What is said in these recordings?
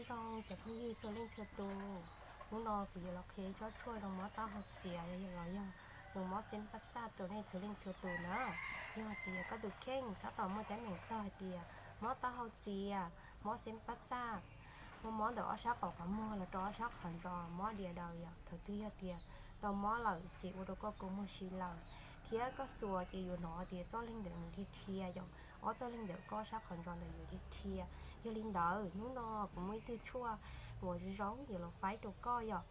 Nyob zoo cov phooj ywg txhua leej txhua tus, hnub no kuv yuav los qhia tsob tshuaj zoo mob taub hau txias los yog zoo mob xeeb pab xaj rau nej txhua leej txhua tus na. Yog tias koj tus kheej tab tom muaj teeb meem txog hais tias mob taub hau txias, mob xeeb pab xaj, mob mob ntawm ob sab qaum qhov muag los rau ob sab qhov ntsos, mob dias daws yom, thaum twg yog tias tau mob lawm ces ua rau koj kua muag si lawm, thiab koj xuas ces yuav hnov tias txoj leeg ntawm nws dhia dhia yom, ob txoj leeg ntawm koj sab qhov ntsos ntawd yuav dhia dhia. Yog li ntawd hnub no kuv muaj ib tug tshuaj uas zoo zoo yuav los faib rau koj yom.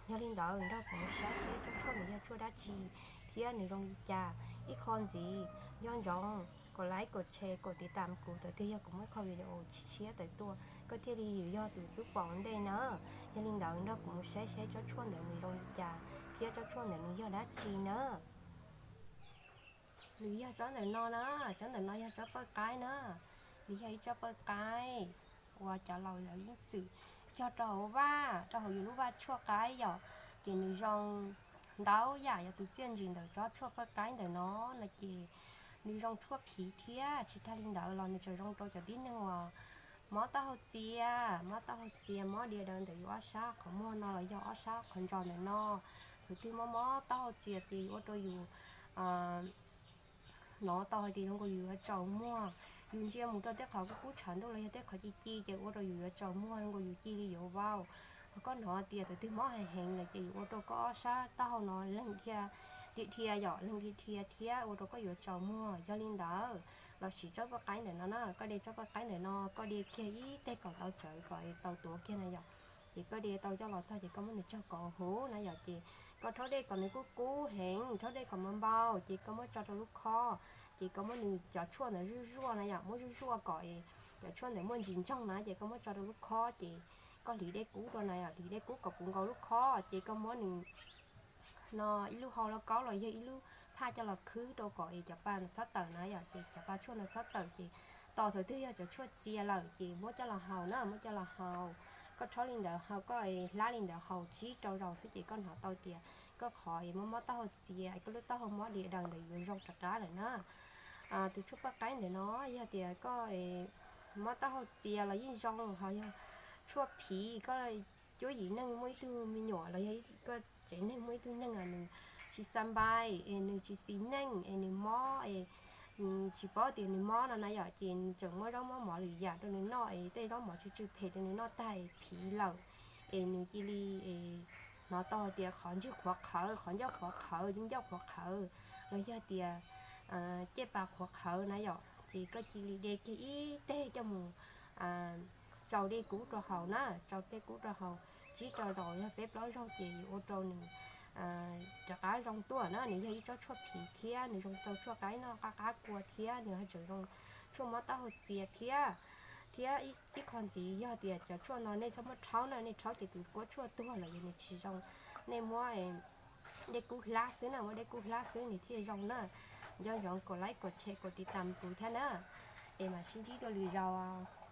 Yog li ntawd nrog kuv mus saib seb tsob tshuaj ntawd yog tshuaj dab tsi thiab nws zoo li cas. Ib qho ntxiv, nco ntsoov kom like, kom share, kom tiv tam kuv, thaum twg yog kuv muaj ib qho video tshiab tawm tuaj koj thiaj li yuav yog tus xub pom ntej na. Yog li ntawd nrog kuv mus saib seb tsob tshuaj ntawd nws zoo li cas thiab tsob tshuaj ntawd nws yog dab tsi na. Nws yog tsob ntawm no na, tsob ntawm no yog tsob pawj qaib na. Nws yog ib tsob pawj qaib uas cov laus lawv yeej txwm cog rau hauv vaj, rau hauv yus lub vaj tshuaj qaib yom. Ces nws zoo ntau yam, yog tus txiaj ntsig ntawm tsob tshuaj pawj qaib ntawm no no ces nws zoo tshuaj phiv thiab. Tsis tag li ntawd los nws tseem zoo rau cov tib neeg uas mob taub hau txias, mob taub hau txias, mob dias daws ntawm yus ob sab qhov muag no los yog ob sab qhov ntsos ntawm no. Thaum twg mob mob taub hau txias ces yuav ua rau yus hnov tau hais tias zoo nkaus yus yuav tsaus muag, yus ntsia mus rau tej qhov kub kub tshav ntuj los yog tej qhov ci ci ces ua rau yus yuav tsaus muag, zoo nkaus yus cia li yuav vau. Ho koj hnov tias thaum twg mob heev heev lawm ces yuav ua rau koj ob sab taub hau no leeg dhia dhia yom, leeg dhia dhia thiab ua rau koj yuav tsaus muag. Yog li ntawd los siv tsob pawj qaib ntawm no na, koj de tsob pawj qaib ntawm no, koj de kiag ib teg kaum tau tsawv kom txaus tuav kiag na yom. Ces koj de tau coj los txog ces koj muab nws tsog kom huv na yom, ces koj rhaub dej kom nws kub kub heev, rhaub dej kom npau npau, ces koj muab tso rau lub khob, ces koj muab nws cov tshuaj ntawd zuaj zuaj na yom, muab zuaj zuaj kom cov tshuaj ntawd muaj ntsis ntsoog na, ces koj muab tso rau lub khob, ces koj hliv dej kub rau na yom, hliv dej kub kom puv nkaus lub khob, ces koj muab nws no ib lub hau lauj kaub los yog ib lub phaj coj los khwb rau kom es cov pa ntawd txhob tawm na yom, ces cov pa tshuaj ntawd txhob tawm ces tos thaum twg yog cov tshuaj txias lawm ces muab coj los haus na, muab coj los haus. Koj rhaub li ntawd haus, koj hlab li ntawd haus tsib rau zaus xwb ces koj hnov tau tias koj qhov es mob mob taub hau txias, koj lub taub hau mob dias daws ntawd yuav zoo rov qab lawm na. Tus tshuaj paj qaib ntawm no yog tias koj mob taub hau txias los yeej zoo, ho yog tshuaj phiv, koj cuab yim neeg muaj ib tug me nyuam los yog koj tsev neeg muaj ib tug neeg nws tsis xa npai es nws tsis xis neej es nws mob es tsis paub tias nws mob no na yom, ces nws tseem muab zaub mov mov lwm yam rau nws noj es tej zaub mov tsw tsw phem rau nws noj tag es phiv lawm, es nws cia li hnov tau hais tias qhov ntswg qhuav qhawv, qhov ncauj qhuav qhawv, ncauj qhuav qhawv, los yog tias cej pas qhuav qhawv na yom, ces koj cia li de kiag ib teg coj mus tsau dej kub rau haus na, tsau dej kub rau haus tsib rau zaus yog peb plaub zaug ces yuav ua rau nws rov qab zoo tuaj na. Nws yog ib tsob tshuaj phiv thiab nws zoo rau tshuaj qaib noj qab qab kua thiab nws ho tseem zoo tshuaj mob taub hau txias thiab. Thiab ib qho ntxiv yog tias cov tshuaj no nej txhob muab rhaub na, nej rhaub ces tus kuab tshuaj tuag lawm ces nws tsis zoo. Nej muab dej kub hlab xwb na, muab dej kub hlab xwb nws thiaj zoo na. Nco ntsoov kom like, kom share, kom tiv tam kuv thiab na, es mam sib ntsib dua lwm zaus.